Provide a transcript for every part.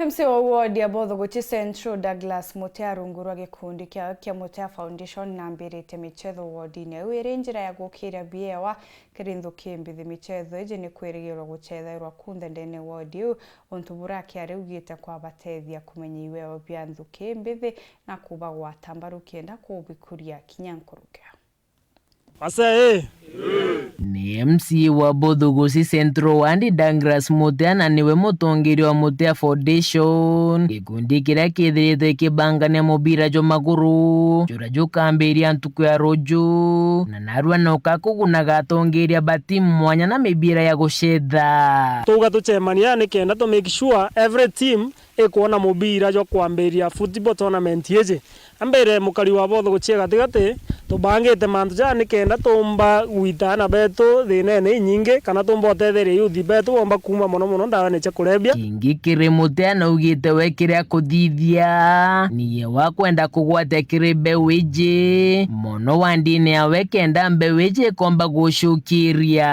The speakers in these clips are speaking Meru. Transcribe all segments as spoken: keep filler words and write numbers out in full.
M C wa ward ya Bothogochi Central, Douglas Mutea, rungu rwa gikundi kia, kia Mutea Foundation, nambirite michetho wardine iu iri njira ya gukiria biewa kiri nthuki mbithi. Michetho iji ni kwirigirwa guchethairwa kunthe ndene ward iu, untu buria akiari augite kwabatethia kumenya iwewa bia nthuki mbithi na kubagwata mbaru kenda kubikuria kinya nkuruki. Ase, ii. Ni M C A wa Bothogochi Central Ward, Douglas Mutea, na niwe mutongeria wa Mutea Foundation, gikundi kiria kithirite kibangania mubira jwa maguru, juria jukambiria ntuku ya ruju, na narua noka kugunaga atongeria ba timu mwanya na mibira ya gucetha. Tuga tucemania nikenda tu make sure every team ikwona mubira jwa kwambiria football tournament iji. Ambire mukari wa Bothogochi gatigati, tubangite mantu jaa nikenda tumba gwita aana betu thinene inyingi, kana tumba utetheria youth betu bomba kuuma mono mono ndawene cia kurebia. Kingi kiri Mutea naugite we kiria kuthithia, niye wakwenda kugwatia kiri mbeu iji, mono wandine yawe kenda mbeu iji ikomba gucukiria.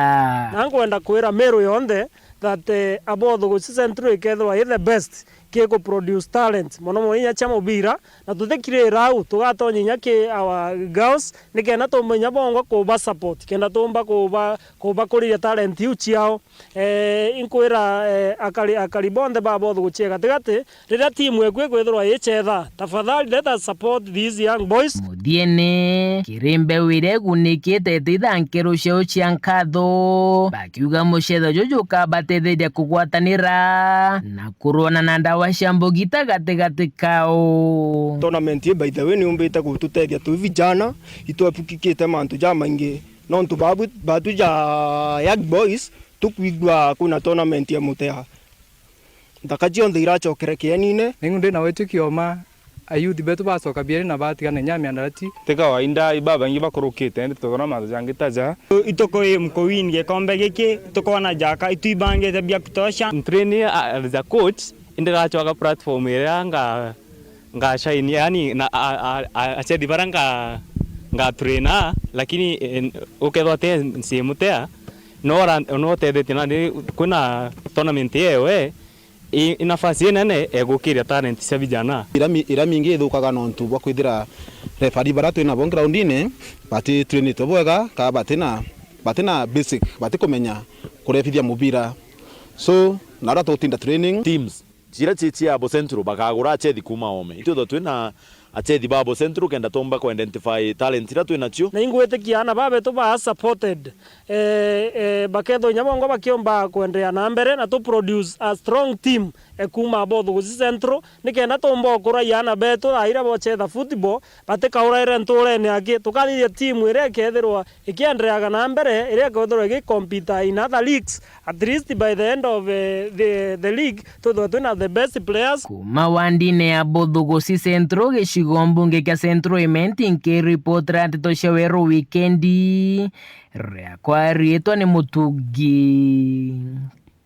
Na nkwenda kwira Meru yonthe, that, eh, Abothogochi Central ikethirwa i the best ki ku produce talent, mono mono inya cia mubira, na tutikirira au, tugatonya inya ki our girls, nikenda tumba inya bongwa kuba support, kenda tumba kuba, kubakuriria talent iu ciao. Eh, inkwira, eh, akari, akari bonthe ba Bothogochi gatigati, riria timu eku ikwithirwa ichetha, tafadhali let us support these young boys. Muthiene, kiri mbeu iria igunikite ititha nkero ciao cia nkatho, bakiuga muchetho juju jukabatetheria kugwatanira na kurwana na ndawa cia mbugita gatigati kao. Tournament ii, by the way, ni yumbite gututethia twi vijana, itwebukikite mantu jamaingi, nontu babu, batu ja young boys, tukwigua kwina tournament ya Mutea. Nthaka cionthe iracokere kienine. Ningu ndi na witio kioma, ayouth betu bacoka bieri na batigana inya miandarati. Ti kawaida, ibabaingi bakurukite, indi tukona mantu jangi ta ja. Ituku i mkuwin gikombe giki, tukwona jaka, itwibangite bia kutosha. Ntrain a-, as a coach, indi gacoka platform iria nga, nga shine, yani, na, a, a, a, achethi baria nga, nga traina, lakini, eh, ukethwa ti nsi Mutea, no ra-, no utethetie nandi kwina tournament yewe, i, i nafasi inene egukiria talent cia vijana. Ira mi-, ira mingi ithukaga nontu bwa kwithira referee baria twinabo groundine bati trainitwe bwega, ka batina, batina basic, batikumenya kurebithia mubira. So, naria tugutinda training. Teams ciria ci cia Abo Central bakagura achethi kuuma oome. Itwithwa twina achethi ba Abo Central kenda tumba ku identify talent iria twinacio. Na ingwitikia aana babetu ba supported, eh, eh, bakethwa inya bongwa bakiumba kuenderea na mbere na tu produce a strong team, eh, kuuma Bothogochi Central, nikenda tumba ukuraia aana betu thaa iria bochetha football, batikauraire nturene aki. Tukathithia team iria ikethirwa ikiendereaga na mbere, iria ikothirwa igikompita in other leagues, at least by the end of, eh, the, the league, tuthwe twina the best players. Kuuma wandine ya Bothogochi Central, gicigo mbunge kia Central Imenti, nkiripotera nteto cia Weru Wikendi, riakwa riitwa ni Mutungi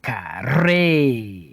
Kare.